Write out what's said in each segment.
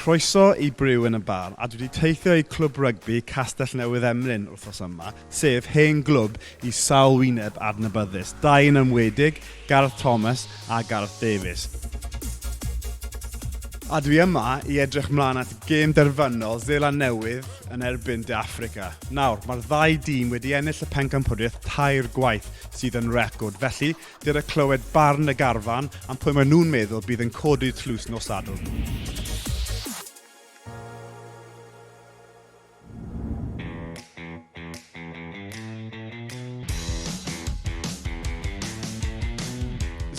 Croeso i Briw yn y Bar, a dwi wedi teithio i Clwb Rygbi Castell Newydd Emlyn wythnos yma, sef hen glwb i sawl wyneb adnabyddus, dau yn enwedig, Gareth Thomas a Gareth Davies. A dwi yma i edrych mlaen at gêm derfynol Seland Newydd yn erbyn De Affrica. Nawr, mae'r ddau dîm wedi ennill y pencampwriaeth tair gwaith, sydd yn record, felly Dere clywed barn y garfan am pwy maen nhw'n meddwl bydd yn codi'r tlws nos Sadwrn.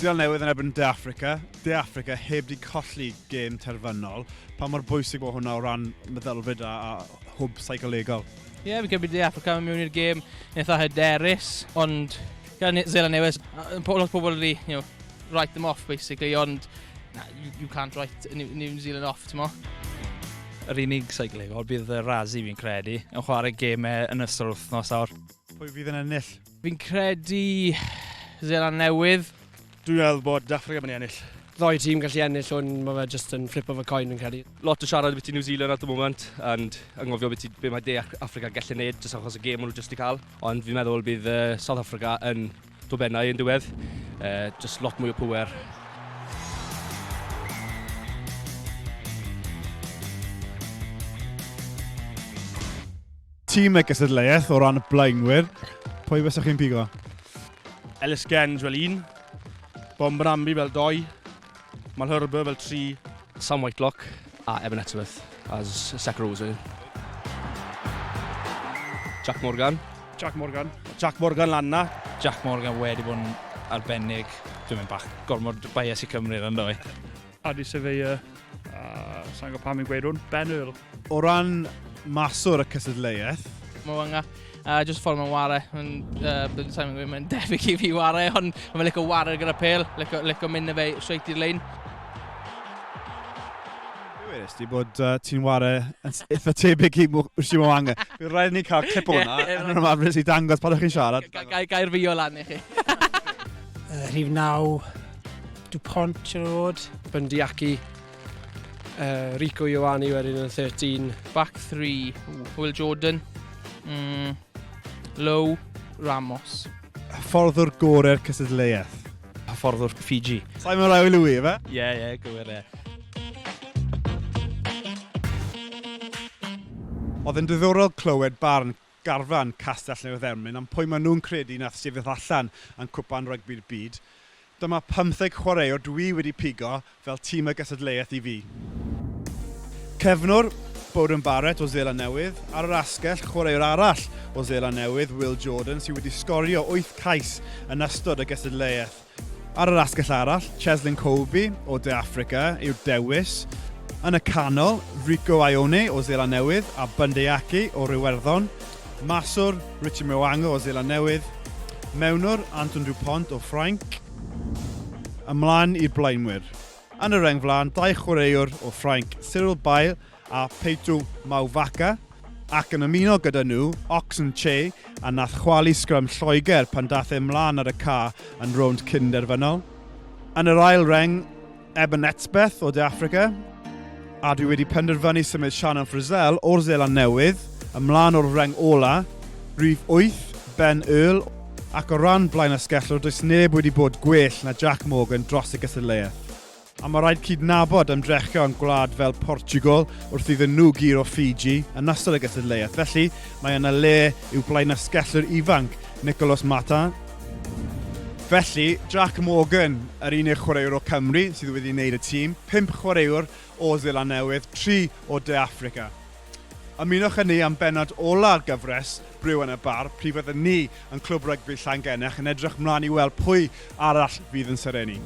Seland Newydd yn erbyn De Affrica. De Affrica heb di colli gêm terfynol. Pa mor bwysig bod hwnna o ran meddylfryd a, a hwb seicolegol? Ie, yeah, fi'n credu De Affrica mewn i'r gêm yn eitha hyderus, ond gyda Zeland Newydd, lot o pobl wedi, you know, write them off, basically, ond na, you, you can't write New, New Zealand off, ti'n mo? Yr unig seicolegol bydd y Razi fi'n credu, yn chwarae gemau yn ystod wythnos awr. Pwy fydd yn ennill? Fi'n credu Zeland Newydd. Dwi'n meddwl bod Affrica mynd i ennill. Ddoi tîm gallu ennill hwn, mae fe just yn flip of a coin fi'n credu. Lot o siarad ambiti New Zealand at the moment, and anghofio beth be mae De Affrica gallu neud, jyst achos y gêm maen nhw jyst 'di cael. Ond fi'n meddwl bydd South Africa yn dwbennau yn diwedd. Uh, just lot mwy o pwer. Tîm y gystadleuaeth o ran y blaenwyr, pwy fysech chi'n pigo? Ellis Gens fel un, Bomb Rambi fel doi, Malherbe fel tri. Sam Whitelock a Eben Etzebeth as second rows. Jack Morgan. Jack Morgan. Jack Morgan lan na. Jack Morgan wedi bod yn arbennig. Dwi'n mynd bach gormod bias i Cymru yn dwi. Adi Surveyor, a sa'n gwybod pam i'n gweud hwn, Ben Earl. O ran maswr y cystadleuaeth. Mwanga, uh, just ffordd mae'n ware, mae'n, uh, sa'n gwybod, mae'n debyg i fi ware, ond mae'n licio ware gyda pel, licio, licio mynd na fe straight i'r lein. Be ti bod uh, ti'n ware yn eitha tebyg i Rishi Mwanga. Bydd rhaid ni cael clip o hwnna yn yr ymarfer i dangos pan ydych chi'n siarad. Gair fi o lan i chi. uh, rhif 9, Dupont, siwr o fod. Bundee Aki, uh, Rieko Ioane wedyn yn 13. Back 3, Will Jordan, mm, Lowe, Ramos. Hyfforddwr gorau'r cystadleuaeth. Hyfforddwr Fiji. Simon Raiwalui, ife? Ie, ie, gywir e. Oedd yn diddorol clywed barn garfan Castell Newydd Emlyn am pwy maen nhw'n credu nath sefyll allan yn Cwpan Rygbi'r Byd. Dyma pymtheg chwaraewr dwi wedi pigo fel tîm y gystadleuaeth i fi. Cefnwr, Beauden Barrett o Seland Newydd, ar yr asgell, chwaraewr arall o Seland Newydd, Will Jordan, sydd wedi sgorio 8 cais yn ystod y gystadleuaeth. Ar yr asgell arall, Cheslin Kolbe o De Affrica yw'r dewis. Yn y canol, Rieko Ioane o Seland Newydd a Bundee Aki o'r Iwerddon. Maswr, Richie Mo'unga o Seland Newydd. Mewnwr, Antoine Dupont o Ffrainc. Ymlaen i'r blaenwyr. Yn y reng flaen, dau chwaraewr o Ffrainc, Cyril Baille a Peito Mauvaka, ac yn ymuno gyda nhw, Ox Nché, a nath chwalu sgrym Lloegr pan dath e mlaen ar y ca yn rownd cyn-derfynol. Yn yr ail reng, Eben Etzebeth o De Affrica, a dwi wedi penderfynu symud Shannon Frizzell o'r Seland Newydd ymlaen o'r reng ola, rhif 8, Ben Earl, ac o ran blaenasgellwr does neb wedi bod gwell na Jack Morgan dros y gystadleuaeth. A mae rhaid cydnabod ymdrechion gwlad fel Portiwgal wrth iddyn nhw guro Fiji yn ystod y gystadleuaeth, felly mae yna le i'w blaenasgellwr ifanc, Nicolas Martin. Felly, Jack Morgan, yr unig chwaraewr o Cymru sydd wedi wneud y tîm, 5 chwaraewr o Seland Newydd, 3 o De Affrica. Ymunwch â ni am bennod ola'r gyfres Briw yn y Bar, pryd fyddwn ni yn Clwb Rygbi Llangennech yn edrych mlaen i weld pwy arall fydd yn serennu.